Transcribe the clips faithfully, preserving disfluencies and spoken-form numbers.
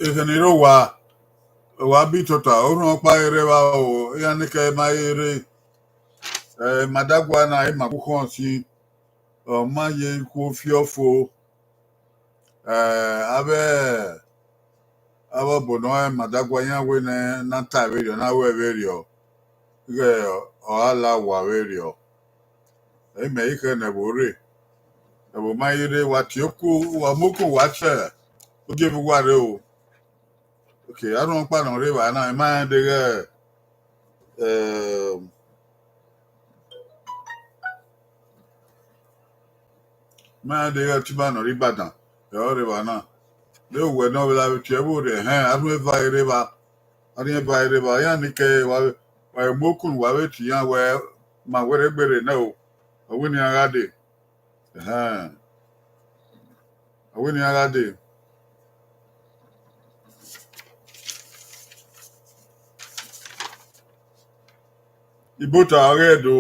Ekhene rre owa, owa bi tota, orhunmwu ọkpa i rre evba o, iran ni kẹ ma i rre. Eh, Madagua na, ima ku khọn sin, ọ ma ye ikhuo fi ọfo. Eh, avbe, avbe ọbo nọ rẹn Madagua, iran wẹ ne na ta vberriọ, na ruẹ vberriọ, ighẹ ọ gha la owa vberriọ. Imẹ i khẹ ne ẹvbo rre, ẹvbo ma i rre, wa tie oku, wa mu oku, wa tie ogieva uwa rre o. Okay, arhunmwu ọkpa nọ rre evba na, ima rẹn deghẹ, eh, ima rẹn deghẹ Ọtẹn Iba nọ rre Ibadan, ẹ, ọ rre evba na. De uwẹ ne ọ vbe la vbe tie ẹvbo rre, ẹhẹn, arhunmwu eva i rre evba, arhunmwu eva i rre evba, iran ni kẹ wa, wa mu oku ne uwa vbe tie iran wẹ, ma wẹ rre egbe rre nẹ o, ọ wẹ ne iran gha dee. Ẹhẹn. Ọ wẹ ne iran gha dee. Ibota ọghe Ẹdo.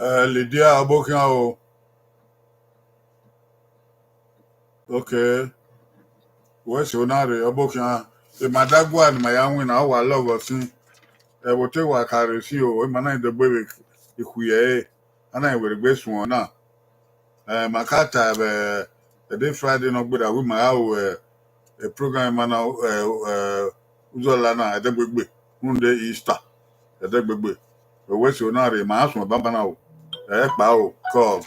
Eh, Lydia, ọ bọ khian o. Okay. Wẹ si ona rre, ọ bọ khian. Emadagua ne ima ya winna, ọ wa lọghọ sin. Ẹvbo te wa ka rre sin o, ima na dọgbe vbe ikhuẹ ẹre, a na werriegbe suẹn na. Eh, ma ka ta vbe ẹdẹ Friday ne ọ gberra wẹẹ ima gha ru, eh, program ima na, eh, eh, uzọla na ẹdẹgbegbe, rhunmwuda Easter ẹdẹgbegbe. Wẹ wẹ so na rre, ma suẹn banbanna o, ẹ kpa o, kọ.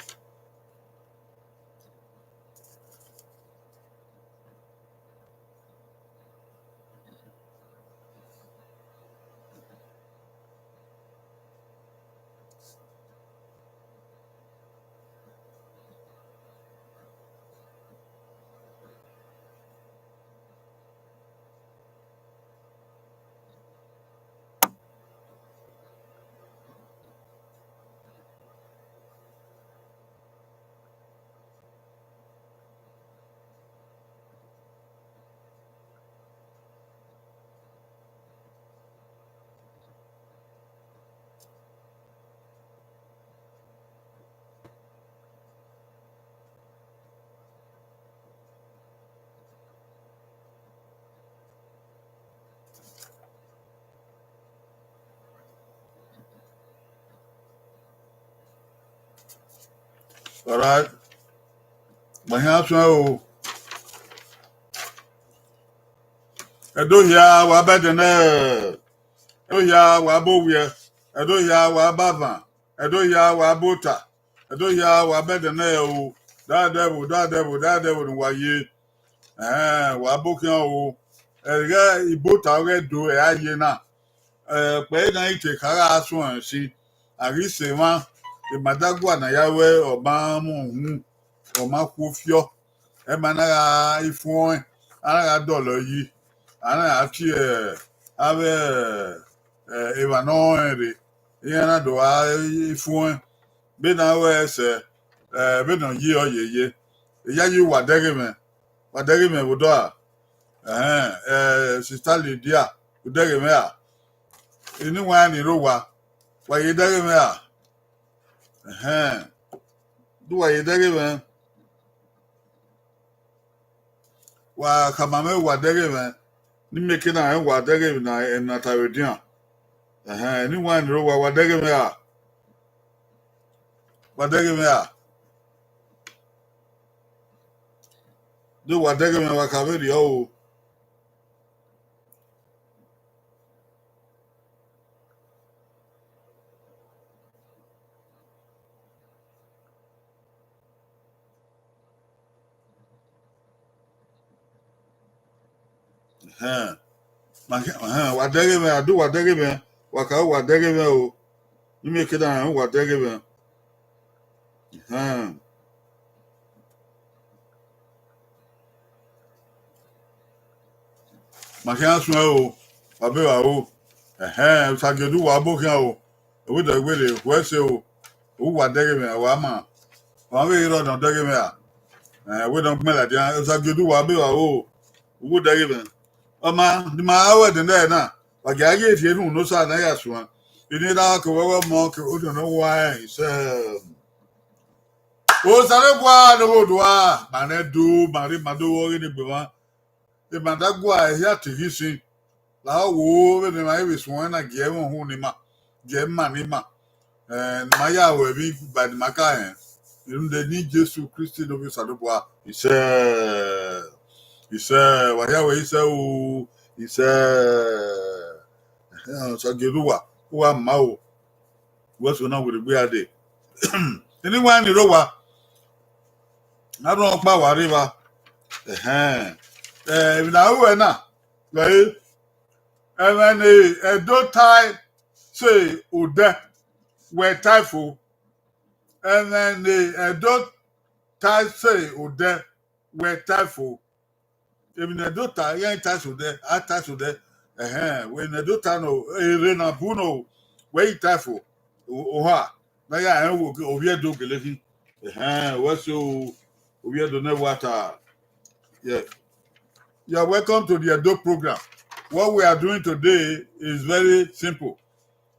Alright. Ma hia suẹn o. Ẹdo hia wa bẹdẹ nẹ, Ẹdo hia wa bọ owiẹ, Ẹdo hia wa bọ avan, Ẹdo hia wa bọ ota, Ẹdo hia wa bẹdẹ nẹ o. Dadẹ vbo, dadẹ vbo, dadẹ vbo ne uwa ye. Ẹhẹn, wa bọ khian o. Ẹghẹ ibota ọghe Ẹdo ẹ a ye na. Eh, kpẹre na i te ka gha suẹn ẹse, a ghi sẹ emwa, emadagua ne a ya wẹ ọ ma mu uhunmwu, ọ ma khuo fiọ, ẹma na gha ifuẹn, a na gha dọlọ yi, a na gha tie avbe, eh, emwa ne ọ rẹn rre, iran na do gha ifuẹn, vbene a wẹ sẹ, eh, vbene ọ ye ọ yeye. Iyayi, wa dẹghe mwẹ, wa dẹghe mwẹ vbe odọ ra? Ẹhẹn, eh, Sister Lydia, u dẹghe mwẹ ra? Eni wa ni rre owa, wa ye dẹghe mwẹ ra? Ẹhẹn, do wa ye dẹghe mwẹ. Wa khama mwẹ, wa dẹghe mwẹ, ne I mieke na rẹn, wa dẹghe mwẹ na, emwi ne a ta vbe edian. Ẹhẹn, eni wa ni rre owa, wa dẹghe mwẹ ra? Wa dẹghe mwẹ ra? Do wa dẹghe mwẹ, wa ka vberriọ o. Ẹhẹn. Ma khian, ẹhẹn, wa dẹghe mwẹ, a do wa dẹghe mwẹ, wa ka wa dẹghe mwẹ o. Ne I mieke na rẹn, wa dẹghe mwẹ. Ẹhẹn. Ma khian suẹn o, wa be wa ro. Ẹhẹn, Osagie do wa bọ khian o. Ovbi dọgbele, wẹ sẹ o, u wa dẹghe mwẹ, wa ma. Ọmwa vbe rrọọ ne ọ dẹghe mwẹ ra? Eh, wẹ ne ọ gbẹn ladian, Osagie do wa be wa ro, u dẹghe mwẹ. Ọ ma, ne ima ra ru ẹdẹ nẹ na, wa gia ghi rhie erhunmwu ne Osa na ya suẹn. Eni erha kevbe ọghe ọmọ kevbe orhiọn ne ọ wa rẹn sẹ. Osanobua ne ọ ghe odua, ma rẹn do, ma rre ma do vbe ọghe ne egbe mwa. Emadagua ehia te ghi sin. La ọ wo vbene emwa vbe suẹn na gie ẹmwẹ uhunmwu ne ima, gie ima ne ima. Eh, ne ima ya ru emwi ba ne ima ka rẹn. Rhunmwuda eni Jesu Kristi ne ovbi Osanobua, isẹ, isẹ, wa hia wẹ isẹ o, isẹ. Ẹhẹn, Osagie do wa, u wa ma o. Wẹ so na werriegbe a dee. Eni wa ni rre owa, a rhọ ọkpa wa rre evba. Ẹhẹn. Eh, emwi ne a ru ẹre na, wẹ, ẹmwẹ ne Ẹdo tae sẹ odẹ, wẹ tae fo. Ẹmwẹ ne Ẹdo tae sẹ odẹ, wẹ tae fo. Emwi ne Ẹdo ta, iran tae sẹ odẹ, a tae sẹ odẹ. Ẹhẹn, wẹ ne Ẹdo ta nọ, erre na bu nọ, wẹ i tae fo. O-, oha, na ya rẹn wo, ovbi Ẹdo gele khin. Ẹhẹn, wẹ so, ovbi Ẹdo nẹ wa ta. Yeah. You are welcome to the Edo program. What we are doing today is very simple.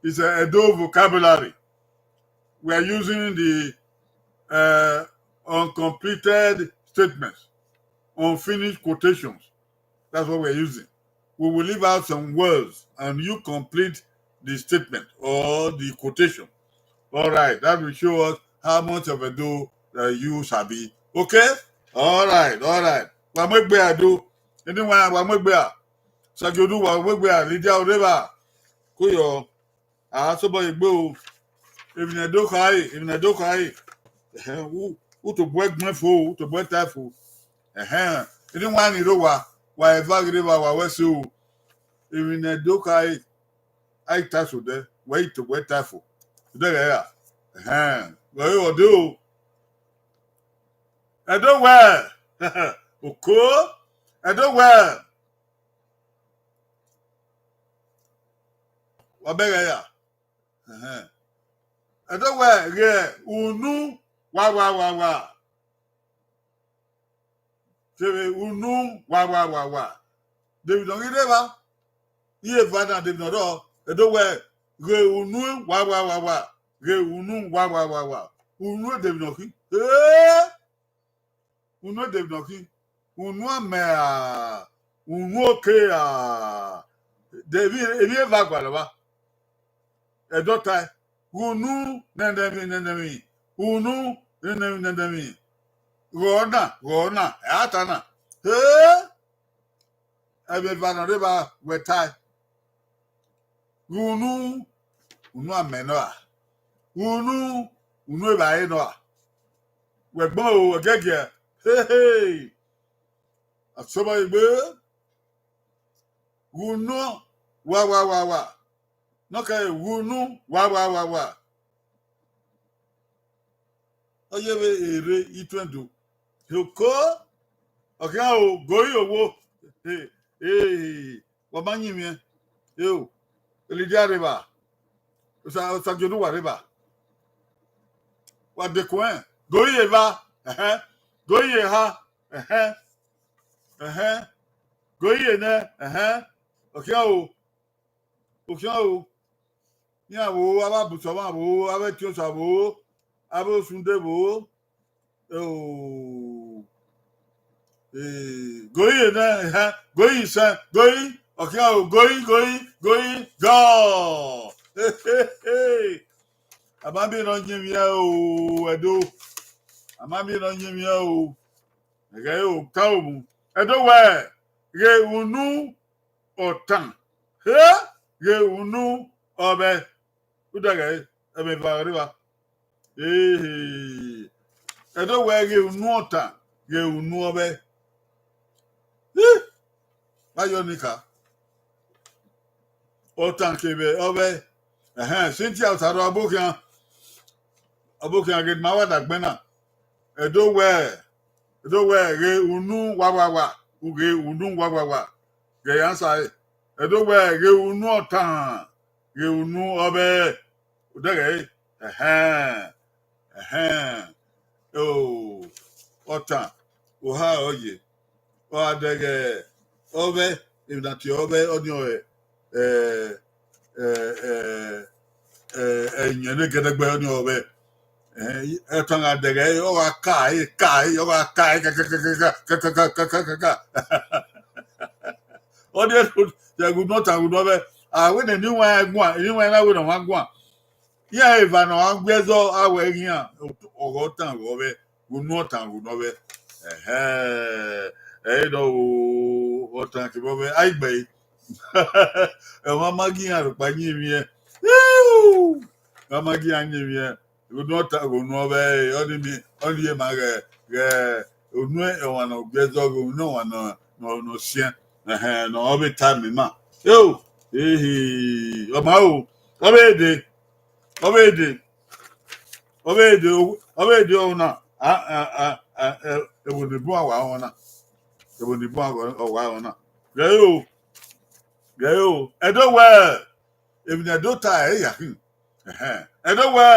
It's a Edo vocabulary. We are using the, uh, uncompleted statements, unfinished quotations. That's what we are using. we will leave out some words and you complete the statement or the quotation. All right, that will show us how much of Edo uh, you sabi. Okay? All right, all right. Wa mu egbe a do. Anyone, wa mu egbe a. Sagiodu, wa mu egbe a. Lydia Oreva. Koyo. A sobọ ye egbe o. Emwi ne do khare, emwi ne do khare. Ẹhẹn, u, u tobọ ẹgbẹn fo, u tobọ ẹta fo. Ẹhẹn, eni wa ni rre owa, wa eva ghi rre evba, wa wẹ ẹse o. Emwi ne do khare, a i ta eso odẹ, wẹ i tobọ ẹta fo. Odẹ ghẹ ra. Ẹhẹn, wẹ ọre ọ de o. Ẹdo wẹ, oko, Ẹdo wẹ, wa bẹghe ya. Ẹhẹn. Ẹdo wẹ ghe unu wa wa wa wa. Kevbe unu wa wa wa wa. Devbi nọ ghi rre evba. Iye eva na devbi nọ rrọọ. Ẹdo wẹ ghe unu wa wa wa wa. Ghe unu wa wa wa wa. Unu devbi nọ khin. Ee! Unu devbi nọ khin. Unu amẹ ra, unu oke ra. Devbi, emwi eva gualọ vba. Ẹdo tae, ghe unu nẹnẹmwi nẹnẹmwi, unu nẹnẹmwi nẹnẹmwi, ghọ na, ghọ na, ẹ a ta na. Ee! Ẹmwẹ eva nọ rre evba wẹ tae. Ghe unu, unu amẹ nọ ra. Ghe unu, unu evbare nọ ra. Wẹ gbọn o, ẹgiẹgiẹ. Hehe. A sobọ ye egbe. Ghe unu wa wa wa wa. Nọ kẹre ghe unu wa wa wa wa. Ọ ye vbe erre ituẹn do. Oko, ọ khian o, gori owo. Ee, ee, wa ma yin mwẹ. Eo, Lydia rre evba. Osa, Osa Giodu wa rre evba. Wa dekun ẹn. Gori ye eva. Ẹhẹn. Gori ye eha. Ẹhẹn. Ẹhẹn. Gori ye nẹ. Ẹhẹn. Ọ khian o. Okhian o, iran vbo, avbe abusọmwa vbo, avbe ẹtin osa vbo, avbe osunde vbo, o, eh, gori ye nẹ, ehẹn, gori ye isẹn, gori, okhian o, gori, gori, gori, gọ. A ma miẹn ne ọ yin emwi ẹre o, Ẹdo. A ma miẹn ne ọ yin emwi ẹre o. Ẹghẹ o, ka omu. Ẹdo wẹ, ghe unu ọtan, he, ghe unu ọvbẹ. Udaghẹ ẹmwẹ eva rre evba. Ehe. Ẹdo wẹ ghe unu ọtan, ghe unu ọvbẹ. Hi! Vbe a yọ ni ka? Ọtan kevbe ọvbẹ. Ẹhẹn, Cynthia Osa rrọọ, ọbokhian, ọbokhian ghe ne ma wa da gbẹn na. Ẹdo wẹ, Ẹdo wẹ ghe unu wa wa wa, ghe unu wa wa wa, ghe ya sa ẹre. Ẹdo wẹ ghe unu ọtan, ghe unu ọvbẹ. Udaghẹ ẹre, ẹhẹn, ẹhẹn, o, ọtan, oha ọre ọ ye. Ọ gha dẹghẹ ọvbẹ, emwi ne a tie ọvbẹ, ọnii ọre, ẹ, ẹ, ẹ, ẹ, iyẹn ne gẹdẹgbẹ ọnii ọre ọvbẹ. Ẹ, ọtan gha dẹghẹ, ọ gha ka ẹre, ka ẹre, ọ gha ka ẹre, ka, ka, ka. Ọnii ẹghẹ ne ọtan ghe unu ọvbẹ, a wẹ ne eni wan guan, eni wan na wẹ ne ọmwa guan. Iran eva ne ọ gha gu ẹzọ, a wẹ ghian, ọghe ọtan ghe ọvbẹ, unu ọtan ghe unu ọvbẹ. Ẹhẹn, ẹre nọ o, ọtan kevbe ọvbẹ, a i gbe ẹre. Ọmwa ma gie iran rhọkpa yin emwi ẹre. Iu! Ọmwa ma gie iran yin emwi ẹre. Unu ọtan ghe unu ọvbẹ, ọnii miẹn, ọnii ye ma ghẹ, ghẹ unu ọmwa ne ọ gu ẹzọ ghe unu ọmwa ne ọ, ne ọ, ne ọ siẹn. Ẹhẹn, ne ọ vbe ta miẹn ima. Eo, ehe, ọ ma o, ọ vbe dee, ọ vbe dee, ọ vbe dee, ọ vbe dee ọna, a, a, a, a, ẹ, ẹvbo ne bun a wa ọna, ẹvbo ne bun a wa ọna. Ghẹ o, ghẹ o, Ẹdo wẹ, emwi ne Ẹdo ta ẹre ya khin. Ẹhẹn, Ẹdo wẹ,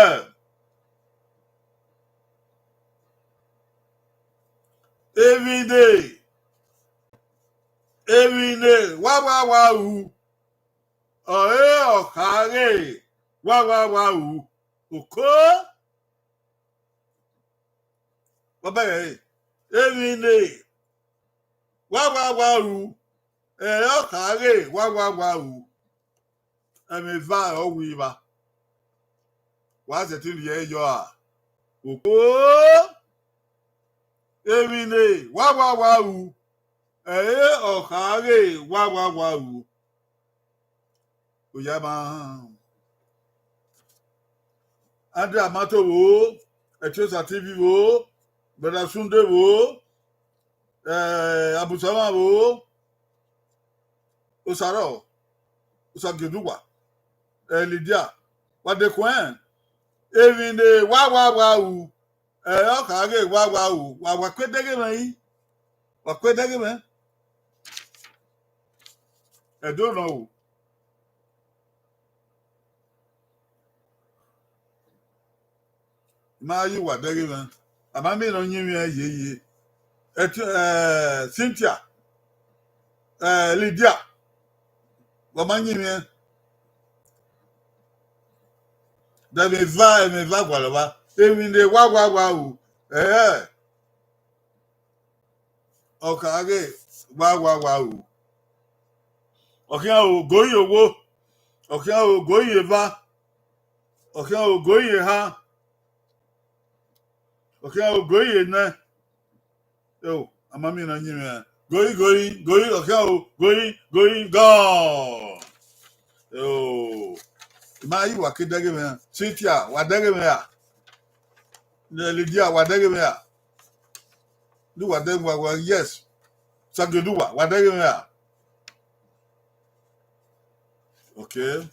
emwi ne, emwi ne wa wa wa ru, ọre ọ khare wa wa wa ru. Oko, ọ bẹghe ẹre, emwi ne wa wa wa ru, Ẹ, ọ kha ghe wa wa wa ru. Ẹmwẹ eva ọ wi vba. Wa sẹtin rhie yọ a. Oko, emwi ne wa wa wa ru. Ẹ, ọ kha ghe wa wa wa ru. Oya ma. Andrew Amato vbo, Etiosa T V vbo, Brother Sunday vbo, eh, Abusama vbo, Osaro, Osageduwa, eh, Lydia, wa de khuẹn, emwi ne wa wa wa ru, ẹ, ọ kha ghe wa wa ru, wa wa kue dẹghe mwẹ i, wa kue dẹghe mwẹ. Ẹdo nọ o. Ma ye uwa dẹghe mwẹ. A ma miẹn ne ọ yin mwẹ yeye. Ẹti-, eh, Cynthia, eh, Lydia, wa ma yin mwẹ. De ẹmwẹ eva, ẹmwẹ eva gualọ vba. Emwi ne wa wa wa ru. Ẹhẹ. Ọ kha ghe wa wa wa ru. Ọ khian ru, goi ye owo. Ọ khian ru, goi ye eva. Ọ khian ru, goi ye eha. Ọ khian ru, goi ye enẹ. Eo, a ma miẹn ne ọ yin mwẹ. Goi, goi, goi, ọ khian ru, goi, goi, gone. Eo, I ma ye uwa ke dẹghe mwẹ. Cynthia, wa dẹghe mwẹ ra? Lydia, wa dẹghe mwẹ ra? Ne uwa dẹghe mwẹ, wa, yes. Osageduwa, wa dẹghe mwẹ ra? Okay.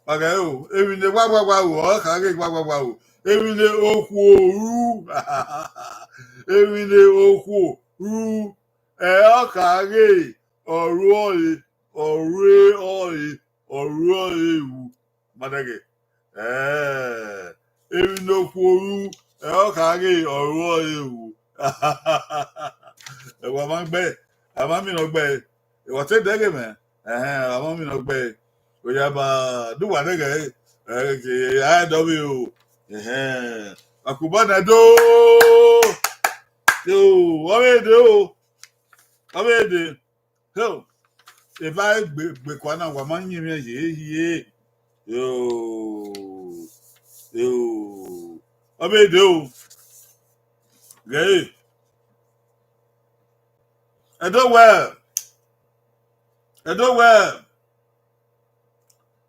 Wa ghẹ o, emwi ne wa wa wa ru, ọ kha ghe wa wa wa ru. Emwi ne okhuo ru. Emwi ne okhuo ru. Ẹ, ọ kha ghe ọ ru ọre, ọ ru ọre, ọ ru ọre ru. Ma dẹghe. Eh, emwi ne okhuo ru, ẹ, ọ kha ghe ọ ru ọre ru. Ẹ, wa ma gbe, a ma miẹn ne ọ gbe. Wa te dẹghe mwẹ. Ẹhẹn, a ma miẹn ne ọ gbe. Oya ba, do wa dẹghe, ẹ, ke, a dọ vbe o. Ẹhẹn, akubọ nẹ do. Yo, ọ vbe de o. Ọ vbe de. Hell, eva egbe, egbe kua na, wa ma yin mwẹ ye, ye. Yo, yo. Ọ vbe de o. Ghẹ e. Ẹdo wẹ. Ẹdo wẹ.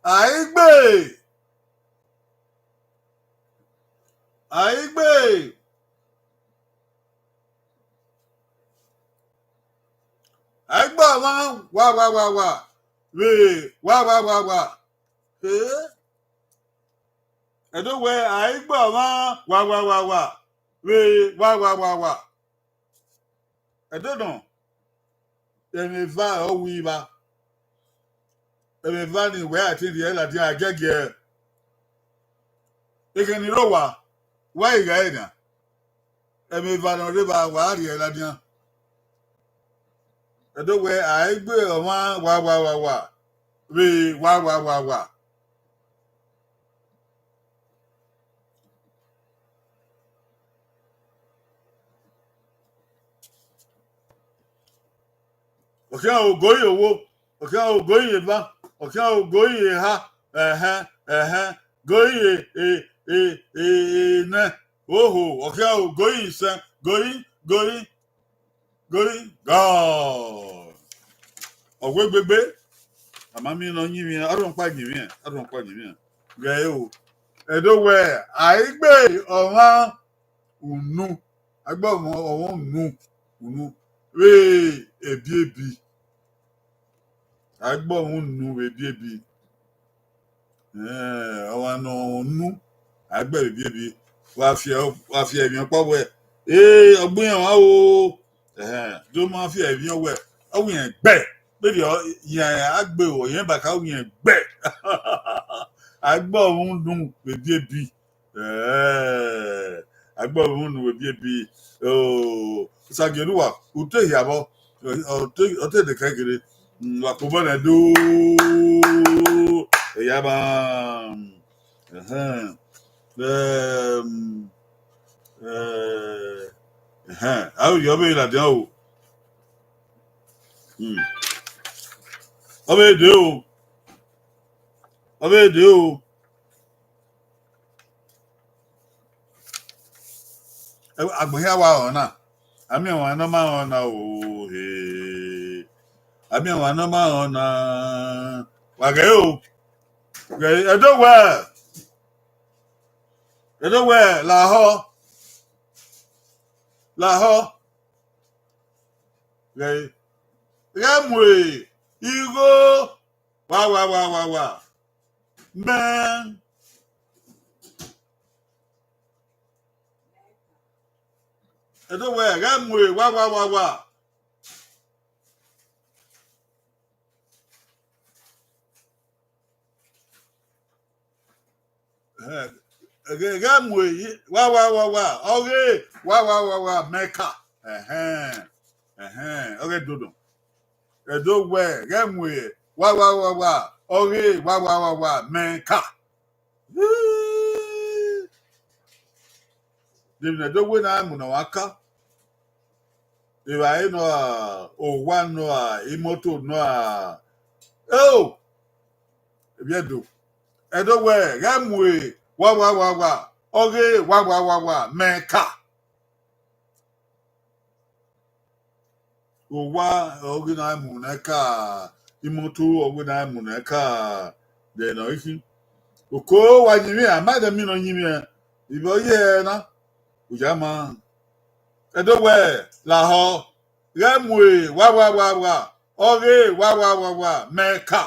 Aigbe. Aigbe. Aigbe ọmwa wa wa wa wa. Vbe wa wa wa wa. Eh? Ẹdo wẹ, aigbe ọmwa wa wa wa wa. Vbe wa wa wa wa. Ẹdo nọ, ẹmwẹ eva ọ wi vba. Ẹmwẹ eva ni wẹ a te rhie ladian, a giẹgiẹ. Ekhẹn ni rre owa, wa i gha ẹre nian. Ẹmwẹ eva ne ọ rre evba, wa rhie ladian. Ẹdo wẹ, aigbe ọmwa wa wa wa wa. Vbe wa wa wa wa. Ọ khian ru, goi ye owo, ọ khian ru, goi ye eva, ọ khian ru, goi ye eha, ẹhẹn, ẹhẹn, goi ye e, e, e, enẹ, oho, ọ khian ru, goi ye isẹn, goi, goi, goi, God. Ọ wegbe egbe, a ma miẹn ne ọ yin mwẹ, a rhọkpa yin mwẹ, a rhọkpa yin mwẹ. Ghẹ o, Ẹdo wẹ, aigbe ọmwa unu, aigbe ọmwa unu, unu vbe ebiebi. Aigbe ọmwa unu vbe ebiebi. Ẹhẹn, ọmwa ne ọ unu, aigbe vbe ebiebi. Wa fiẹ, wa fiẹ emwi ọkpa wẹ, ee, ọ gbe iran mwa o. Ẹhẹn, do ma fiẹ emwi ọwẹ, ọ wiẹn gbe. Vbene ọ yan agbe o, ọ yan baka, ọ wiẹn gbe. Aigbe ọmwa unu vbe ebiebi. Eh, aigbe ọmwa unu vbe ebiebi. Oh, Osagiẹn ne uwa, u te hia vbọ, ọ te, ọ te dekẹe gere. Mm, wa kobọ nẹ do. Eya ma. Ẹhẹn. Em, eh, ẹhẹn. A ru yọ vbe ladian o. Hmm. Ọ vbe dee o. Ọ vbe dee o. Agbọn hia wa rọnna. A miẹn ọmwa ne ọ ma rọnna o, he. A miẹn ọmwa ne ọ ma rọnna. Wa ghẹ o. Ghẹ, Ẹdo wẹ. Ẹdo wẹ, lahọ. Lahọ. Ghẹ, ghẹ mu igho. Wa, wa, wa, wa, wa. Mẹ. Ẹdo wẹ, ghẹ mu e, wa, wa, wa, wa. Ẹhẹn. Ghẹ, ghẹ mu e, wa, wa, wa, wa. Ọ ghe, wa, wa, wa, wa, mẹ ka. Ẹhẹn. Ẹhẹn. Ọ ghe dodo. Ẹdo wẹ, ghẹ mu e, wa, wa, wa, wa. Ọ ghe, wa, wa, wa, wa, mẹ ka. Devbi ne Ẹdo wẹ na mu ne ọmwa ka. Evbare nọ a, owa nọ a, imoto nọ a. Eo! Evbi Ẹdo. Ẹdo wẹ, ghẹ mu e, wa, wa, wa, wa. Ọ ghe, wa, wa, wa, wa, mẹ ka. Owa ọ ghi na mu nẹ ka, imoto ọ ghi na mu nẹ ka, de nọ ikhin. Oko wa yin mwẹ, a ma dẹ mi nọ yin mwẹ, ivbi ọ ye na, u ya ma. Ẹdo wẹ, lahọ, ghẹ mu e, wa, wa, wa, wa, ọ ghe, wa, wa, wa, wa, mẹ ka.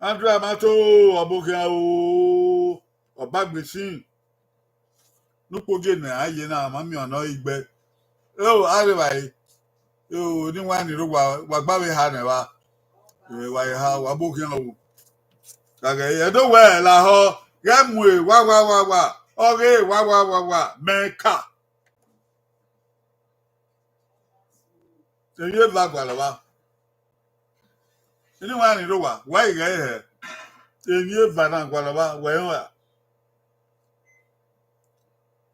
Andrew Amato, ọbokhian o, ọbagbesin. Ne ukpogie ne a ye na, ma miẹn ọna igbe. Eo, a rre evbare. Eo, ne iwain ni rre owa, wa gba vbe ha nẹ evba. Eo, wa ha, wa bokhian o. Ghaghẹ Ẹdo wẹ lahọ, ghẹ mu e, wa, wa, wa, wa. Ọ ghe, wa, wa, wa, wa, mẹ ka. Emwi eva gualọ vba. Eni wa ni rre owa, wa i ghẹ hẹ. Emwi eva na gualọ vba, wẹ i ra.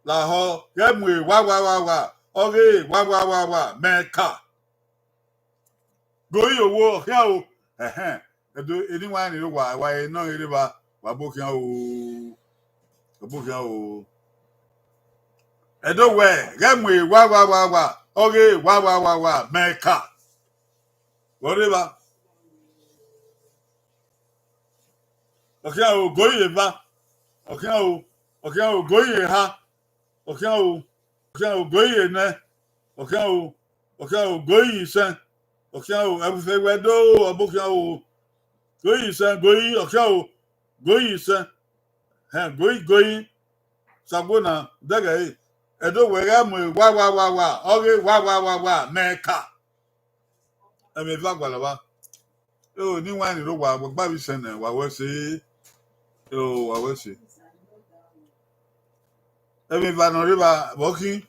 Lahọ, ghẹ mu e, wa, wa, wa, wa. Ọ ghe, wa, wa, wa, wa, mẹ ka. Gori owo, ọ khian o. Ẹhẹn. Ẹdo, eni wa ni rre owa, wa e nọ rre evba, wa bokhian o. Wa bokhian o. Ẹdo wẹ, ghẹ mu e, wa, wa, wa, wa. Ọ ghe, wa, wa, wa, wa, mẹ ka. Vbe ọ rre evba? Ọ khian o, gori eva. Ọ khian o, ọ khian o, gori eha. Ọ khian o, ọ khian o, gori enẹ. Ọ khian o, ọ khian o, gori isẹn. Ọ khian o, ẹvbo ife wẹ do, ọ bokhian o. Gori isẹn, gori, ọ khian o, gori isẹn. Hẹn, gori, gori. Sagbo na, dẹghẹ ẹre. Ẹdo wẹ ghẹ mu e, wa, wa, wa, wa. Ọ ghe, wa, wa, wa, wa, mẹ ka. Ẹmwẹ eva gualọ vba. Eo, ne iwain ni rre owa, wa gba vbe isẹn nẹ, wa wẹ ẹse. Eo, wa wẹ ẹse. Ẹmwẹ eva ne ọ rre evba vbe ọ khin.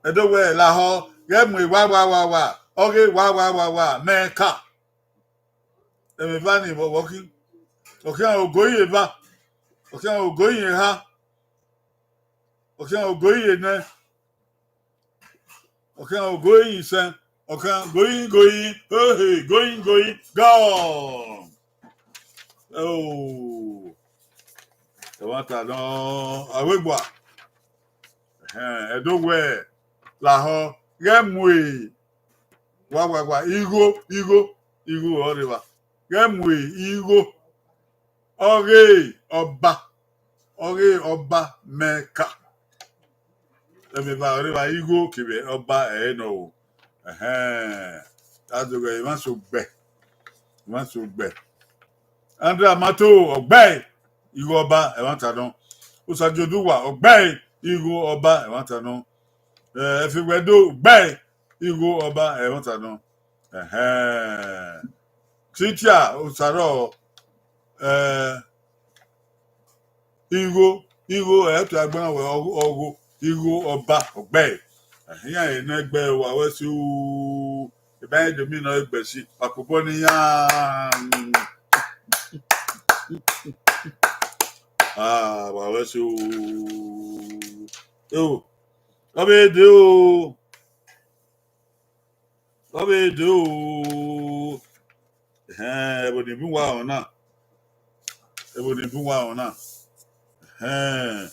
Ẹdo wẹ lahọ, ghẹ mu e, wa, wa, wa, wa. Ọ ghe, wa, wa, wa, wa, mẹ ka. Ẹmwẹ eva ni vbe ọ khin. Ọ khian o, gori eva. Ọ khian o, gori eha. Ọ khian o, gori enẹ. Ọ khian o, gori isẹn. Ọ khian gori, gori, hehe, gori, gori, gone. Oh. Ẹmwata nọ, a wẹ gua. Ẹhẹn, Ẹdo wẹ lahọ, ghẹ mu e, wa, wa, wa, igho, igho, igho ọ rre evba. Ghẹ mu e, igho. Ọ ghe, ọba. Ọ ghe, ọba, mẹ ka. Ẹmwẹ eva ọ rre evba, igho kevbe ọba ẹre nọ o. Ẹhẹn. A do ghẹ emwa so gbẹ. Emwa so gbẹ. Andrew Amato, ọ gbe igho ọba, ẹmwata nọ. Osagie Oduwa, ọ gbe igho ọba, ẹmwata nọ. Eh, Efewedo, ọ gbe igho ọba, ẹmwata nọ. Ẹhẹn. Cynthia Osaro, eh, igho, igho, ẹ to agbọn wẹ ọgho, igho ọba, ọ gbe. Ẹhẹn, iran ne ẹgbẹ wa wẹ si u. Eba rẹn do mi nọ egbe si, wa kpokpo ne iran. Ah, wa wẹ so. O, ọ vbe de o. Ọ vbe de o. Ẹhẹn, ẹvbo ni bun uwa ọna. Ẹvbo ni bun uwa ọna. Ẹhẹn.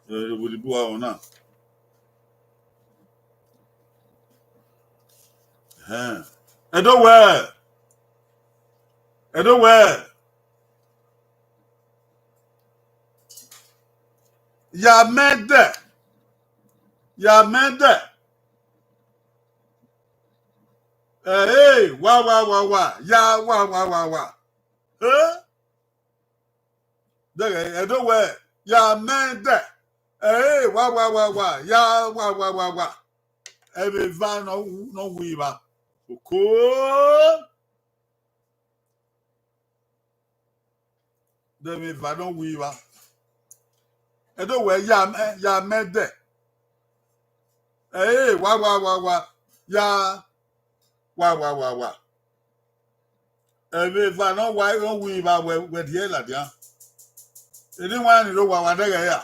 Ẹvbo ni bun uwa ọna. Ẹhẹn. Ẹdo wẹ. Ẹdo wẹ. Ya mẹ dẹ. Ya mẹ dẹ. Ẹ, wa, wa, wa, wa. Ya, wa, wa, wa, wa. Ẹ? Dẹghẹ, Ẹdo wẹ, ya mẹ dẹ. Ẹ, wa, wa, wa, wa. Ya, wa, wa, wa, wa. Ẹmwẹ eva ne ọ wu, ne ọ wu evba. Oko. Dẹmwẹ eva ne ọ wu evba. Ẹdo wẹ, ya mẹ, ya mẹ dẹ. Ẹ, wa, wa, wa, wa. Ya, wa, wa, wa, wa. Ẹmwẹ eva ne ọ wa, ne ọ wu evba wẹ, wẹ rhie ladian. Eni wa ni ro wa, wa dẹghẹ ya.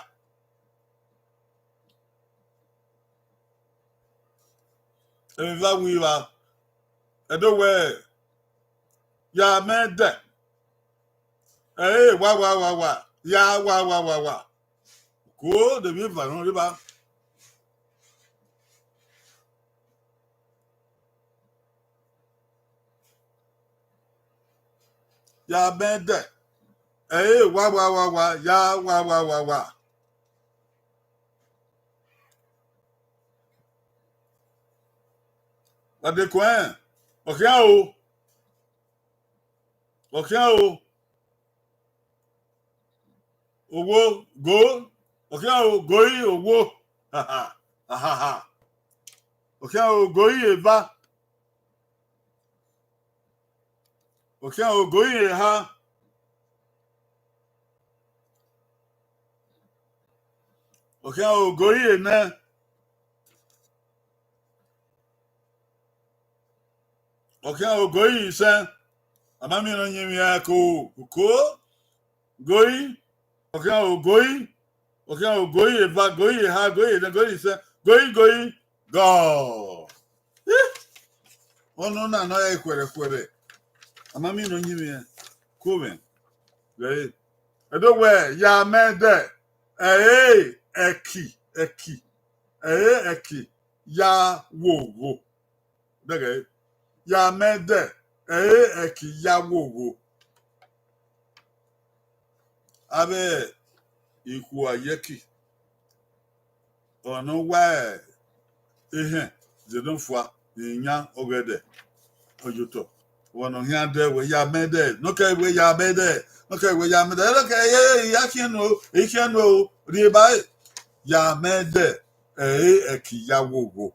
Emwi eva wu evba. Ẹdo wẹ, ya mẹ dẹ. Ẹ, wa, wa, wa, wa. Ya, wa, wa, wa, wa. Ko de emwi eva ne ọ rre evba. Ya mẹ dẹ. Ẹ, wa, wa, wa, wa. Ya, wa, wa, wa, wa. Wa de kuẹn, ọ khian o. Ọ khian o. Owo, go. Ọ khian o, goi, owo. Ahaha. Ọ khian o, goi, eva. Ọ khian o, goi, eha. Ọ khian o, goi, enẹ. Ọ khian o, goi, isẹn. A ma miẹn ne ọ yin emwi ẹko, oko, goi. Ọ khian o, goi. Ọ khian o, goi, eva, goi, eha, goi, enẹ, goi, isẹn, goi, goi, gọ. Ih! Ọnọna ne ọ ya khuẹrhẹ khuẹrhẹ. A ma miẹn ne ọ yin emwi ẹko mwẹ. Ẹdo wẹ, ya mẹ dẹ. Ẹ, ẹki, ẹki. Ẹ, ẹki ya wo ogho. Dẹghẹ, ya mẹ dẹ, ẹ, ẹki ya wo ogho. Avbe ikhuo ayẹki, ọna wa ehẹn, zẹdẹ fua, iyan, ọghẹdẹ, ọyotọ. Ọmwa ne ọ khian dẹ wẹ ya mẹ dẹ, ne ọ kẹ wẹ ya mẹ dẹ, ne ọ kẹ wẹ ya mẹ dẹ, ne ọ kẹ, ẹ, ẹ, I ya khian nuẹn o, I khian nuẹn o, rhie ba ẹre, ya mẹ dẹ, ẹ, ẹki ya wo ogho.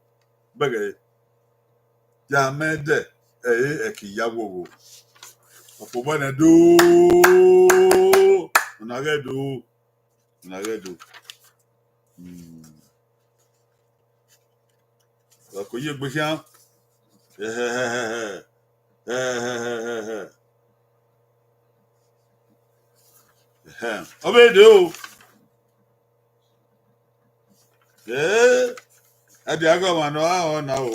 Bẹghe, ya mẹ dẹ, ẹ, ẹki ya wo ogho. Ọkpobọ nẹ do, ọna ghẹ do, ọna ghẹ do. Hmm. Wa ko ye egbe khian. Ẹhẹhẹhẹhẹ. Ẹhẹhẹhẹhẹ. Ẹhẹn. Ọ vbe de o. Ee, a dia ghe ọmwa ne ọ ra họn na o.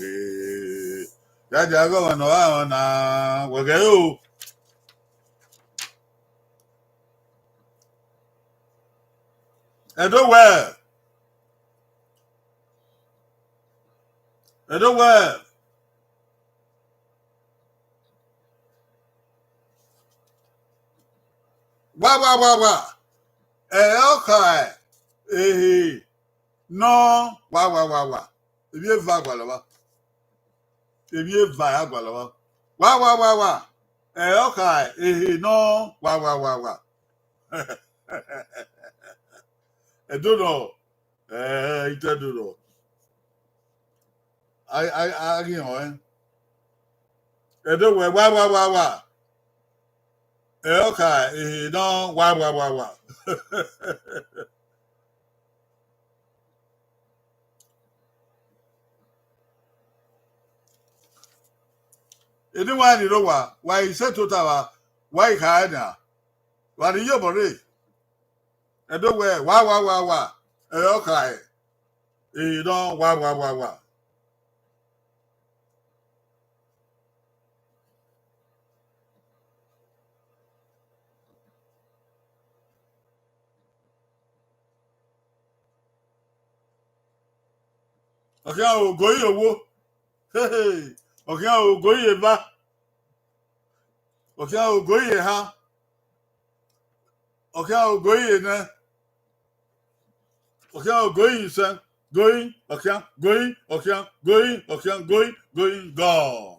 Ee, a dia ghe ọmwa ne ọ ra họn na. Wẹ ghẹ o. Ẹdo wẹ, Ẹdo wẹ, wa, wa, wa, wa. Ẹ, ọ kha ehe nọ, wa, wa, wa, wa. Emwi eva gualọ vba. Emwi eva ya gualọ vba. Wa, wa, wa, wa. Ẹ, ọ kha ehe nọ, wa, wa, wa, wa. Ẹdo nọ, ẹ, I te do nọ. A, a, a ghi họn ẹn. Ẹdo wẹ, wa, wa, wa, wa. Ẹ, ọ kha ehe nọ, wa, wa, wa, wa. Eni wa ni rre owa, wa i sẹ tota vba, wa i kha ẹre nia. Wa ni ye obọ rre. Ẹdo wẹ, wa, wa, wa, wa. Ẹ ọ kha ẹre nọ, wa, wa, wa, wa. Ọ khian ogo ye owo. Ọ khian ogo ye eva. Ọ khian ogo ye eha. Ọ khian ogo ye enẹ. Ọ khian ogo ye isẹn. Going, ọ khian, going, ọ khian, going, ọ khian, going, going, gone.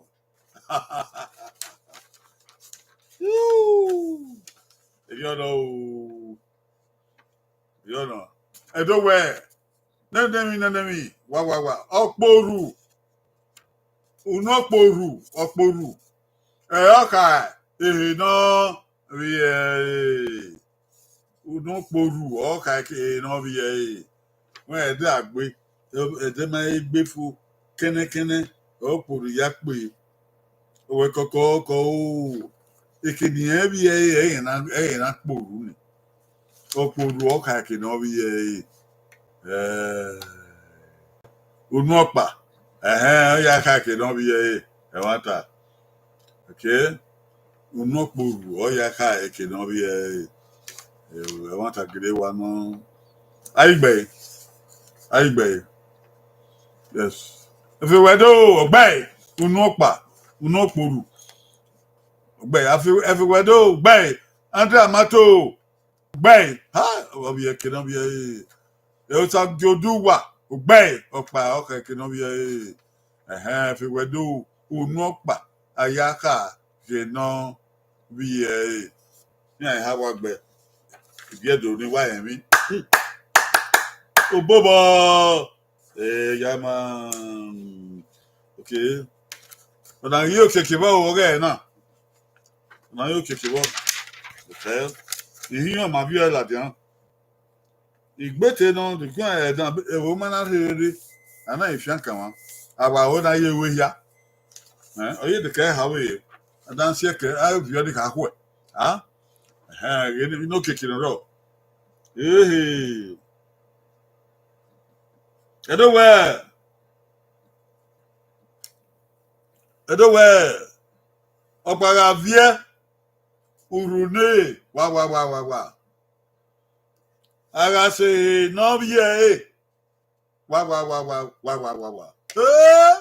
Erriọ nọ o. Erriọ nọ. Ẹdo wẹ, nene emwi, nene emwi, wa, wa, wa. Ọkporu. Unu ọkporu, ọkporu. Ẹ ọ kha ehe nọ vbe ẹre. Unu ọkporu, ọ kha ehe nọ vbe ẹre. Wẹ ẹdẹ a gbe, ẹdẹ ma he gbe fo kẹnẹkẹnẹ, ọkporu ya kpe. Owẹ kọkọ kọ o, eke ne irẹn vbe ẹre, ẹre na, ẹre na kporu ni. Ọkporu ọ kha eke ne ọ vbe ẹre. Eh, unu ọkpa, ẹhẹn, ọ ya kha eke ne ọ vbe ẹre. Ẹmwata. Okay. Unu ọkporu, ọ ya kha eke ne ọ vbe ẹre. Ẹmwata gele wa nọ. Aigbe. Aigbe. Yes. Efe wẹ do, ọgbae, unu ọkpa, unu ọkporu. Ọgbae, efe wẹ do, ọgbae, Andrea Mato, ọgbae, ha, ọ vbe eke ne ọ vbe ẹre. Ẹ, Osa Giodu wa, ọgbae, ọkpa, ọ kha eke ne ọ vbe ẹre. Ẹhẹn, efe wẹ do, unu ọkpa, a ya kha eke ne ọ vbe ẹre. Iran eha wa gbe, ibiẹdo ni wa rẹn emwi. Obobọ, eh, ya man. Okay. Ọna ghi okiekie vbọ ọghẹ na. Ọna ghi okiekie vbọ. Okay. Ihian ma viọ ladian. Igbete nọ, dikun ẹdan, ẹvbo ma na rherere, a na i fian kan mwa. A wa ho na ye ru ehia. Eh, ọ ye de kẹ ha vbe, a dan si ẹkẹ, a viọ ni kha khuẹ. A? Ẹhẹn, ghẹ ni, ino keke nọ rọ. Ehe. Ẹdo wẹ. Ẹdo wẹ. Ọkpa gha viẹ, urhu ne, wa, wa, wa, wa, wa. A gha sẹ ehe ne ọ vbiẹ ẹre, wa, wa, wa, wa, wa, wa, wa, wa. Eh!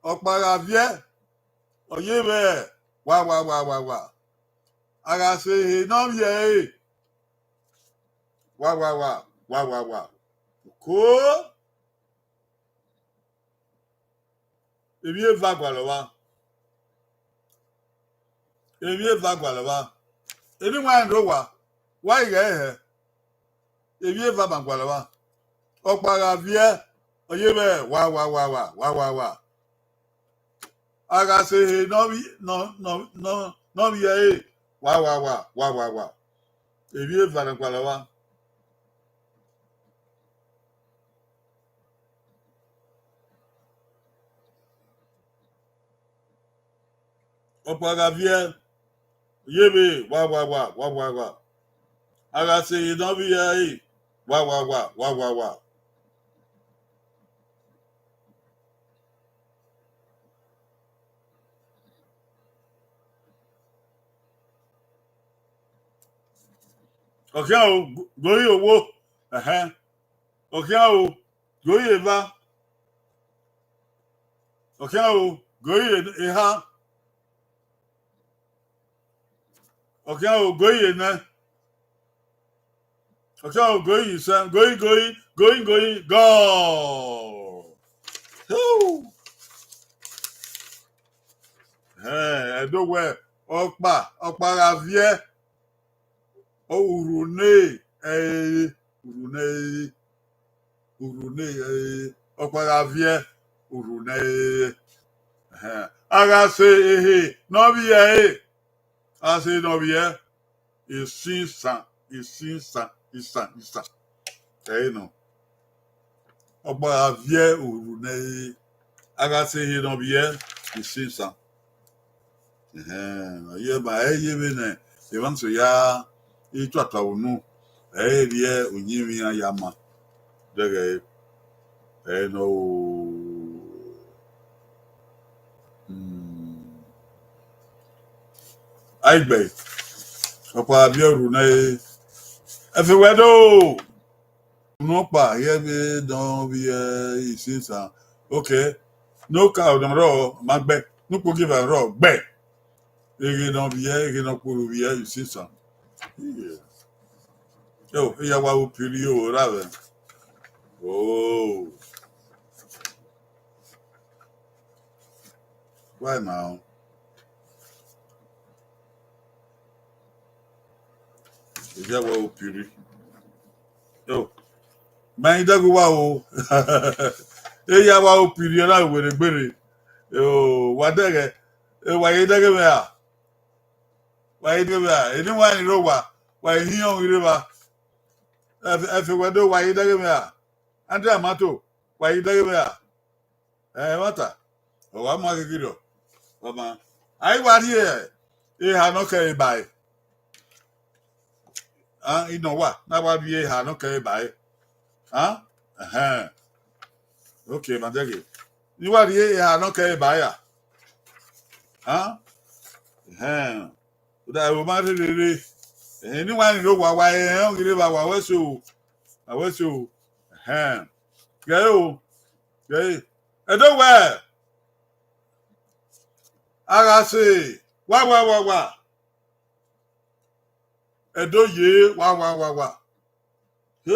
Ọkpa gha viẹ, ọ ye vbẹ, wa, wa, wa, wa, wa. A gha sẹ ehe ne ọ vbiẹ ẹre, wa, wa, wa, wa, wa, wa. Oko. Emwi eva gualọ vba. Emwi eva gualọ vba. Eni wa rẹn do wa, wa i ghẹ hẹ. Emwi eva ma gualọ vba. Ọkpa gha viẹ, ọ ye vbẹ, wa, wa, wa, wa, wa, wa, wa. A gha sẹ ehe ne ọ vbi-, ne ọ, ne ọ, ne ọ, ne ọ vbiẹ ẹre, wa, wa, wa, wa, wa, wa. Emwi eva ne gualọ vba. Ọkpa gha viẹ, ye vbe, wa, wa, wa, wa, wa, wa. A gha sẹ ehe ne ọ vbiẹ ẹre, wa, wa, wa, wa, wa, wa. Ọ khian o, go-, gori owo, ẹhẹn. Ọ khian o, gori eva. Ọ khian o, gori eha. Ọ khian o, gori enẹ. Ọ khian o, gori isẹn, gori, gori, gori, gori, gọọ. Hoo! Ẹhẹn, ẹdo wẹ, ọkpa, ọkpa gha viẹ, ọ, urhu ne ẹre, urhu ne ẹre, urhu ne ẹre, ọkpa gha viẹ, urhu ne ẹre. Ẹhẹn, a gha sẹ ehe ne ọ vbiẹ ẹre, a sẹ ne ọ vbiẹ, isinsan, isinsan, isan, isan. Ẹre nọ. Ọkpa gha viẹ, urhu ne ẹre, a gha sẹ ehe ne ọ vbiẹ, isinsan. Ẹhẹn, ọ ye ma, ẹ ye vbe nẹ, Evans ya i tuatua unu, ẹ i rhie uyinmwẹ iran ya ma. Dẹghẹ ẹre nọ o. Hmm. Aigbe, ọkpa viọ ru nẹ, ẹfe wẹ do. Unu ọkpa, hia vbe dọn vbiẹ isinsan. Okay. Ne oka nọ rrọọ, ma gbẹ. Ne ukpogieva rrọọ, gbẹ. Eghe nọ vbiẹ, eghe nọ kpuru vbiẹ isinsan. Yo, eya wa wo piri o, ra vẹ. Oh. Why now? Eya wa wo piri. Yo. Ma i dẹghe wa o. Eya wa wo piri, ọ na werriegberriẹ. Yo, wa dẹghe. E wa ye dẹghe mwẹ a? Wa ye dẹghe mwẹ a? Eni wa ni rre owa, wa ye hin ọghe rre evba. Ẹfe, ẹfe wẹ do, wa ye dẹghe mwẹ a? Andrew Amato, wa ye dẹghe mwẹ a? Ẹmwata, ọ wa mu aghegirriọ. Ọ ma, a i wa rhie eha ne ọ kẹre ba ẹre. A, inọ wa, ne a wa rhie eha ne ọ kẹre ba ẹre. A, ẹhẹn. Okay, ma dẹghe. Ne I wa rhie eha ne ọ kẹre ba ẹre a? A, ẹhẹn. Uda ẹvbo ma rherere. Ẹhẹn, eni wa ni rre owa, wa rẹn ọghe rre evba, wa wẹ so. Wa wẹ so. Ẹhẹn. Ghe o. Ghe. Ẹdo wẹ, a gha sẹ wa wa wa wa. Ẹdo ye wa wa wa wa. He?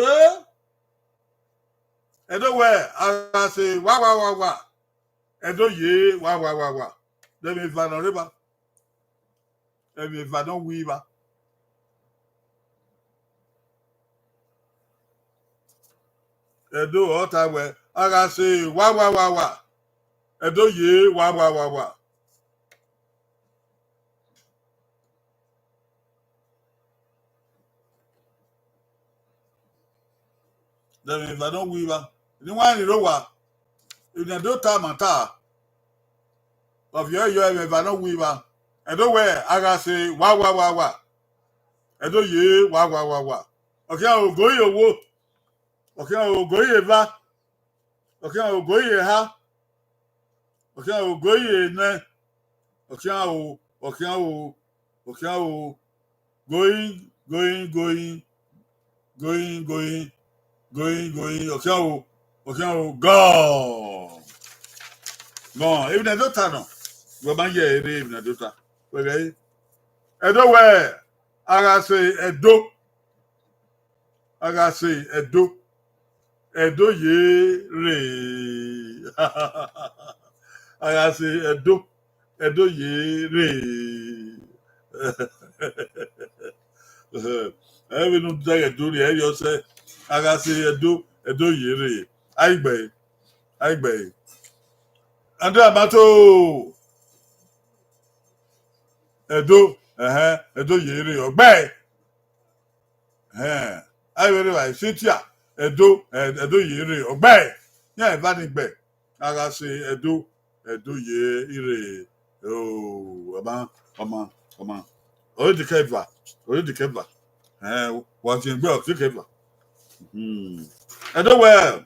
Ẹdo wẹ, a gha sẹ wa wa wa wa. Ẹdo ye wa wa wa wa. Ẹmwẹ eva nọ rre evba. Ẹmwẹ eva nọ wi evba. Ẹdo ọ ta wẹ, a gha sẹ wa wa wa wa. Ẹdo ye wa wa wa wa. Ẹmwẹ eva nọ wi evba. Eni wa ni rre owa, eni ẹdo ta ma ta. Ọ viọ yọ, ẹmwẹ eva nọ wi evba. Ẹdo wẹ, a gha sẹ wa wa wa wa. Ẹdo ye wa wa wa wa. Ọ khian ogo ye owo. Ọ khian ogo ye eva. Ọ khian ogo ye eha. Ọ khian ogo ye enẹ. Ọ khian o, ọ khian o, ọ khian o. Going, going, going, going, going, going, going. Ọ khian o, ọ khian o, gone. Gone. Emwi ne ẹdo ta nọ, wẹ ma ye ẹre emwi ne ẹdo ta. Wẹ ghẹ ẹre. Ẹdo wẹ, a gha sẹ Ẹdo. A gha sẹ Ẹdo, Ẹdo ye rre. A gha sẹ Ẹdo, Ẹdo ye rre. Ẹ vbe ne u dẹghe Ẹdo rre, ẹ rhie ọsẹ, a gha sẹ Ẹdo, Ẹdo ye rre. Aigbe, aigbe. Andrew Amato, Ẹdo, ẹhẹn, Ẹdo ye rre, ọ gbe. Ẹhẹn, a i vbe rre evbare, Cynthia, Ẹdo, ẹ, Ẹdo ye rre, ọ gbe. Iran eva ni gbe, a gha sẹ Ẹdo, Ẹdo ye rre. O, ọ ma, ọ ma, ọ ma. Ọ re dikẹ eva, ọ re dikẹ eva. Ẹhẹn, wa tie egbe ọ dikẹ eva. Hmm. Ẹdo wẹ,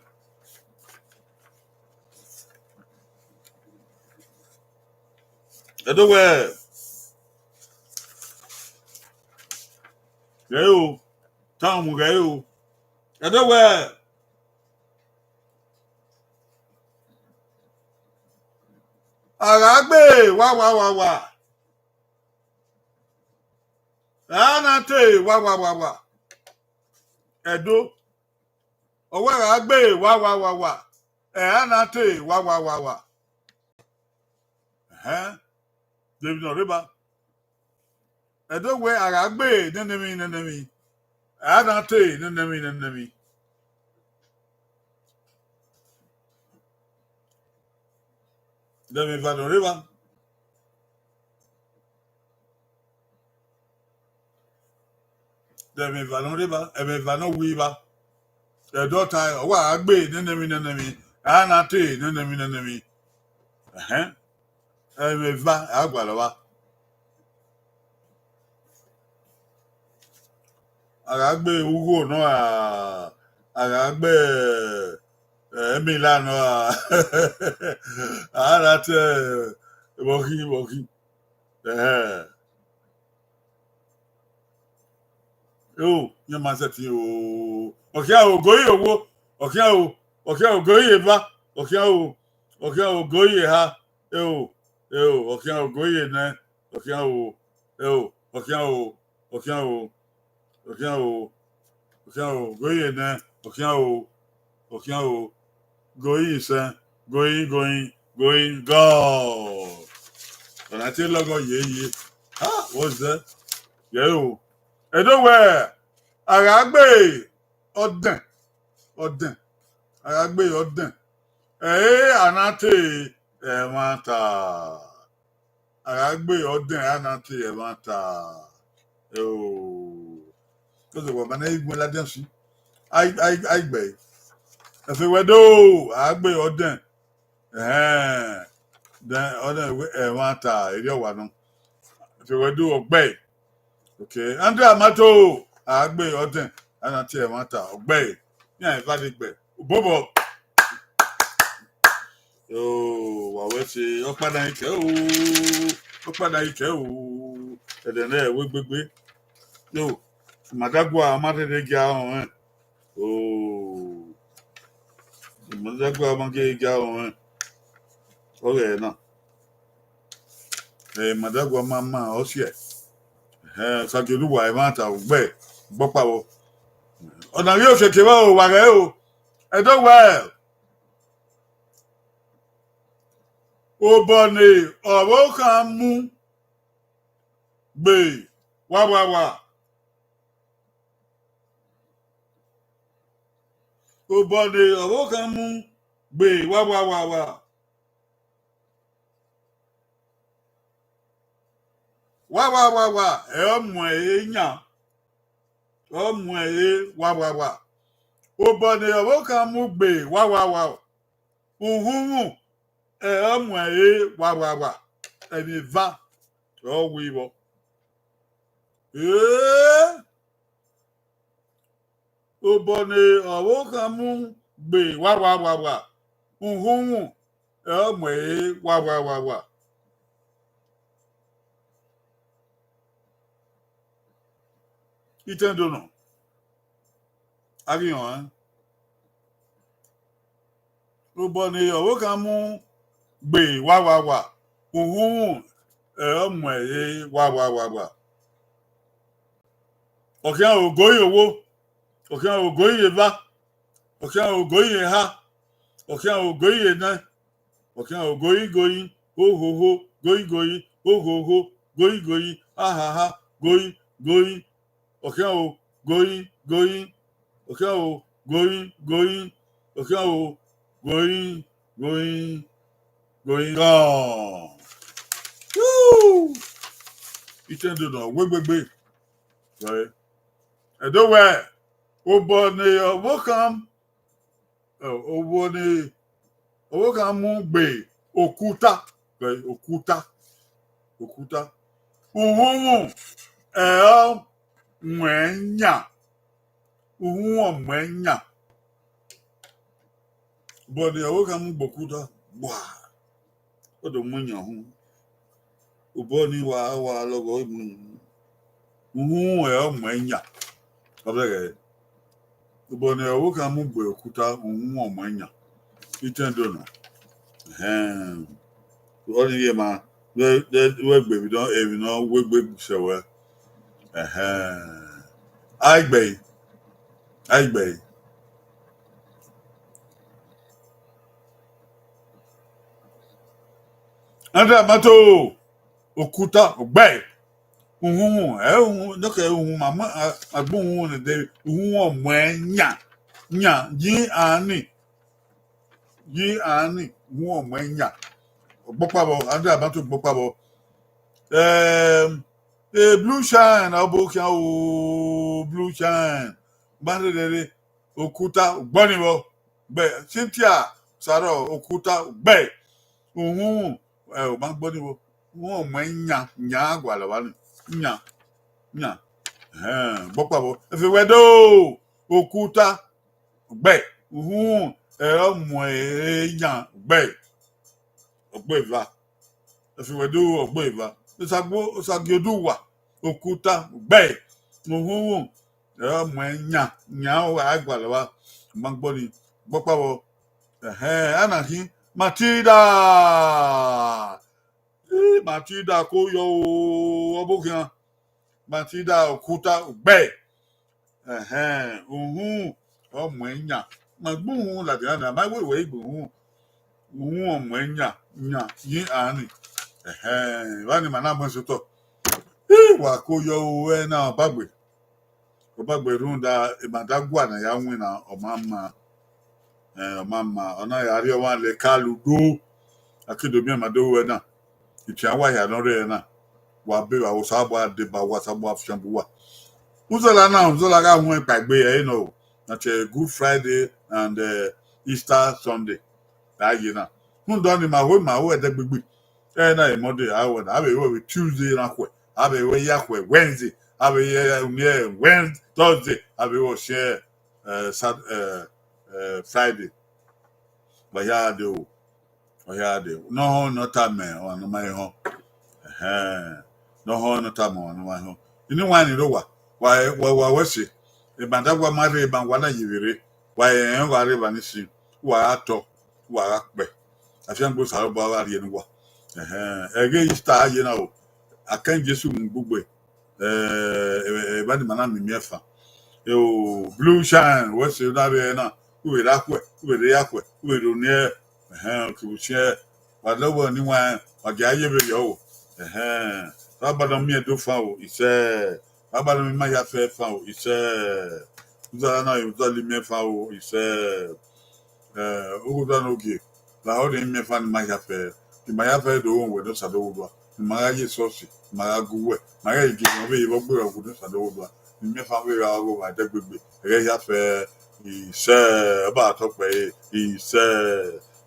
Ẹdo wẹ, ghẹ o, ta mu ghẹ o. Ẹdo wẹ, a gha gbe wa wa wa wa. A na te wa wa wa wa. Ẹdo, ọ wẹ a gha gbe wa wa wa wa. A na te wa wa wa wa. Ẹhẹn, de emwi ne ọ rre ba. Ẹdo wẹ a gha gbe nene emwi, nene emwi, a na te nene emwi, nene emwi. De emwi eva ne ọ rre ba. De emwi eva ne ọ rre ba, emwi eva ne ọ wi ba. Ẹdo ta, ọ wa gha gbe nene emwi, nene emwi, a na te nene emwi, nene emwi. Ẹhẹn. Emwi eva a gualọ vba. a gha gbe ugho nọ ra, a gha gbe, eh, emila nọ ra, a na te vbọkhi vbọkhi. Ẹhẹn. O, iran ma sẹtin o. Ọ khian o, goi ye owo. Ọ khian o, ọ khian o, goi ye eva. Ọ khian o, ọ khian o, goi ye eha. Eo, eo, ọ khian o, goi ye nẹ. Ọ khian o, eo, ọ khian o, ọ khian o, ọ khian o, ọ khian o, goi ye nẹ. Ọ khian o, ọ khian o, goi isẹn, goi, goi, goi, gọ. Ọna te lọghọ ye ye. Ha, what's that? Yẹ o. Ẹdo wẹ, a gha gbe ọdẹn, ọdẹn, a gha gbe ọdẹn. Ẹre a na te ẹmwata. A gha gbe ọdẹn, a na te ẹmwata. Eo. Kọsẹ wa ma nẹ igbẹn ladian si. Ai, ai, ai gbẹ. Ẹfe wẹ do, a gbe ọdẹn. Ẹhẹn. Then ọdẹn wẹ ẹmwata, erriọ wa nọ. Ẹfe wẹ do, ọgbẹe. Okay, Andrew Amato, a gbe ọdẹn, a na te ẹmwata, ọgbẹe. Iran eva de gbe. Obobọ. O, wa wẹ se, ọkpa na i kẹ o, ọkpa na i kẹ o, ẹdẹ nẹ wẹ gbegbe. Yo, Madagua, a ma rherhe gia ọnrẹn. O, Madagua, a ma ghe gia ọnrẹn. Ọghẹ na. Eh, Madagua ma ma, ọ siẹ. Eh, Sagioduwa, ẹmwata, ugbẹ, gbọkpa vbọ. Ọna ghi osheke vbe o, wa ghẹ o. Ẹdo wẹ, obọ ne ọvbokhan mu gbe wa wa wa. Obọ ne ọvbokhan mu gbe wa wa wa wa. Wa wa wa wa, ẹ ọ mu ẹre yan, ọ mu ẹre wa wa wa. Obọ ne ọvbokhan mu gbe wa wa wa, uhunmwu, ẹ ọ mu ẹre wa wa wa. Ẹmwẹ eva ọ wẹ vbọ. Ee, obọ ne ọvbokhan mu gbe wa wa wa wa, uhunmwu, ẹ ọ mu ẹre wa wa wa wa. Itẹndo nọ, a ghi họn ẹn. Obọ ne ọvbokhan mu gbe wa wa wa, uhunmwu, ẹ ọ mu ẹre wa wa wa wa. Ọ khian o, goi ye owo, ọ khian o, goi ye eva, ọ khian o, goi ye eha, ọ khian o, goi ye nẹ, ọ khian o, goi goi, hohoho, goi goi, hohoho, goi goi, hahaha, goi goi, ọ khian o, goi goi, ọ khian o, goi goi, ọ khian o, goi goi, goi gọ. Woo! Itẹndo nọ, wegbe gbe. Right. Ẹdo wẹ, obọ ne ọvbokhan, eh, obọ ne ọvbokhan mu gbe okuta, right, okuta, okuta. Uhunmwu, ẹ ọ mu ẹre yan, uhunmwu ọ mu ẹre yan. Obọ ne ọvbokhan mu gbe okuta, gba, ọ do mu yan uhunmwu. Obọ ni wa wa lọghọ, uhunmwu ẹ ọ mu ẹre yan. Ọ bẹghe, obọ ne ọvbokhan mu gbe okuta, uhunmwu ọ mu ẹre yan. Itẹndo nọ. Ẹhẹn. Ọnii ye ma, vbe, vbe, vbe gbe emwi nọ, emwi nọ wegbe sẹ wẹ. Ẹhẹn. A i gbe ẹre. A i gbe ẹre. Andrew Amato, okuta, ọgbẹe. Uhunmwu, ẹ, uhunmwu, nọke uhunmwu, ma, ma, a, a gbe uhunmwu nẹ dẹ, uhunmwu ọ mu ẹre yan, yan, yi ani, yi ani, uhunmwu ọ mu ẹre yan. Ọgbọkpa vbọ, Andrew Amato, ọgbọkpa vbọ. Ẹm, e Blue Shine, ọbo khian o, Blue Shine. Gba rherhe, okuta, ugbọni vbọ. Gbe Cynthia Sarọ, okuta, gbe uhunmwu, ẹ, ọ ma gbọni vbọ. Uhunmwu ọ mu ẹre yan, yan gualọ vba ni. Yan, yan. Ẹhẹn, gbọkpa vbọ, ẹfe wẹ do, okuta, gbe, uhunmwu, ẹre ọ muẹn yan, gbe, ọgbe eva, ẹfe wẹ do, ọgbe eva, Osagio, Osagio do wa, okuta, gbe, uhunmwu, ẹre ọ muẹn yan, yan, ọ gha gualọ vba, ma gbọ ni, gbọkpa vbọ, ẹhẹn, a na khin, Matilda, Ii, Matilda ko yọ o, ọvbokhian. Matilda okuta gbe. Ẹhẹn, uhunmwu, ọ muẹn yan. Ma gbe uhunmwu ladian na, ma wẹ wẹ gbe uhunmwu. Uhunmwu ọ muẹn yan, yan, yi ani. Ẹhẹn, evba ni ma na muẹn sẹ otọ. Ii, wa ko yọ o, ẹna ọbagbe. Ọbagbe rhunmwuda, Madagua ne a ya winna, ọ ma ma, eh, ọ ma ma, ọ na ya rhie ọmwa le Kalu do, a ke do miẹn ma do ruẹ na, itian wa hia ne ọ rre na, wa be vbe Osanobua deba uwa, Osanobua fian gbe uwa. Uzọla na, uzọla gha huẹn kpaegbe ẹre nọ o, na tie Good Friday and, eh, Easter Sunday, a ye na. Rhunmwuda ọnii ma ho, ma ho ẹdẹgbegbe, ẹre na Monday, a ho na, a vbe ru vbe Tuesday na khuẹ, a vbe ru ya khuẹ Wednesday, a vbe ru uni Wednesday, Thursday, a vbe ru ọse, eh, Sat-, eh, eh, Friday. Wa hia dee o, wa hia dee. Ne ọ họn ne ọ tama ọmwa ne ọ ma họn. Ẹhẹn. Ne ọ họn ne ọ tama ọmwa ne ọ ma họn. Iniwan ni rre owa, wa, wa, wa wẹ ẹse. Madagua ma rre, ma wa na ye vberre. Wa rẹn ọghe areva ni sin, wa gha tọ, wa gha kpẹ. Afiangbe Osanobua gha rhie ne uwa. Ẹhẹn, ẹghẹ Easter a ye na o, a kẹn Jesu mu ugbugbe. Eh, evba ni ma na miẹn imiẹnfan. Eh, o, Blue Shine, wẹ ẹse na rre na, u vbe rre akhuẹ, u vbe rre ya khuẹ, u vbe rre oniẹn, ẹhẹn, okevbe usiẹn, wa lọghọ ne iwan, wa gia ye vberriọ o. Ẹhẹn, wa gba nọ miẹn do fan o, isẹ, wa gba nọ miẹn ima hia fẹ fan o, isẹ, uzọla na, uzọla imiẹnfan o, isẹ. Eh, ughuta ne ogie, lahọ ne imiẹnfan ni ma hia fẹ, ne ima hia fẹ do ghẹ uwẹ ne Osanobua, ne ima gha ye esọsi, ne ima gha gu uwẹ, ne ima gha gie emwi vbe ye vbe ọgberra uwẹ ne Osanobua, ne imiẹnfan vbe gha gho vbe ẹdẹgbegbe, ẹghẹ hia fẹ, isẹ, ọ ba tọ kpẹre, isẹ,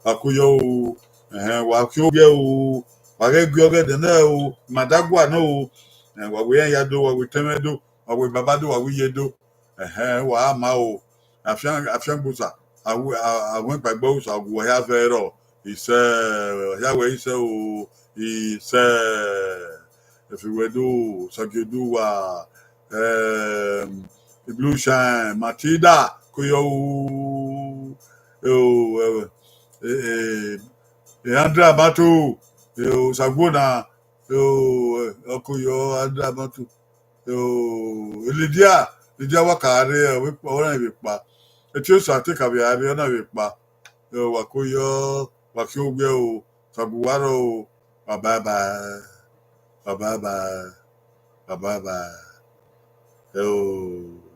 wa ko yọ o, ẹhẹn, wa khian owiẹ o, wa ghẹ gie ọghẹdẹ nẹ o, Madagua nẹ o, eh, wa wẹ iran ya do, wa wẹ etẹn mwẹ do, wa wẹ baba do, wa wẹ iye do. Ẹhẹn, wa ma o. Afian-, Afiangbe Osa, a wu-, a, a wẹ kpaegbe Osa gu uwa hia vẹ rrọọ. Isẹ, ọ hia wẹ isẹ o, isẹ. Efi wẹ do, Osagie do wa, em, Blue Shine, Matilda, ko yọ o, o, eh, eh, eh, Andrea Mato, eh, Osaguona, o, eh, ọko yọ Andrea Mato. O, Lydia, Lydia wa ka rre, ọ vbe kpa, ọ na vbe kpa. Etiosa te ka vbe a rre, ọ na vbe kpa. O, wa ko yọ, wa khian owiẹ o, Osaguwa rrọọ o, wa bye bye, wa bye bye, wa bye bye. O.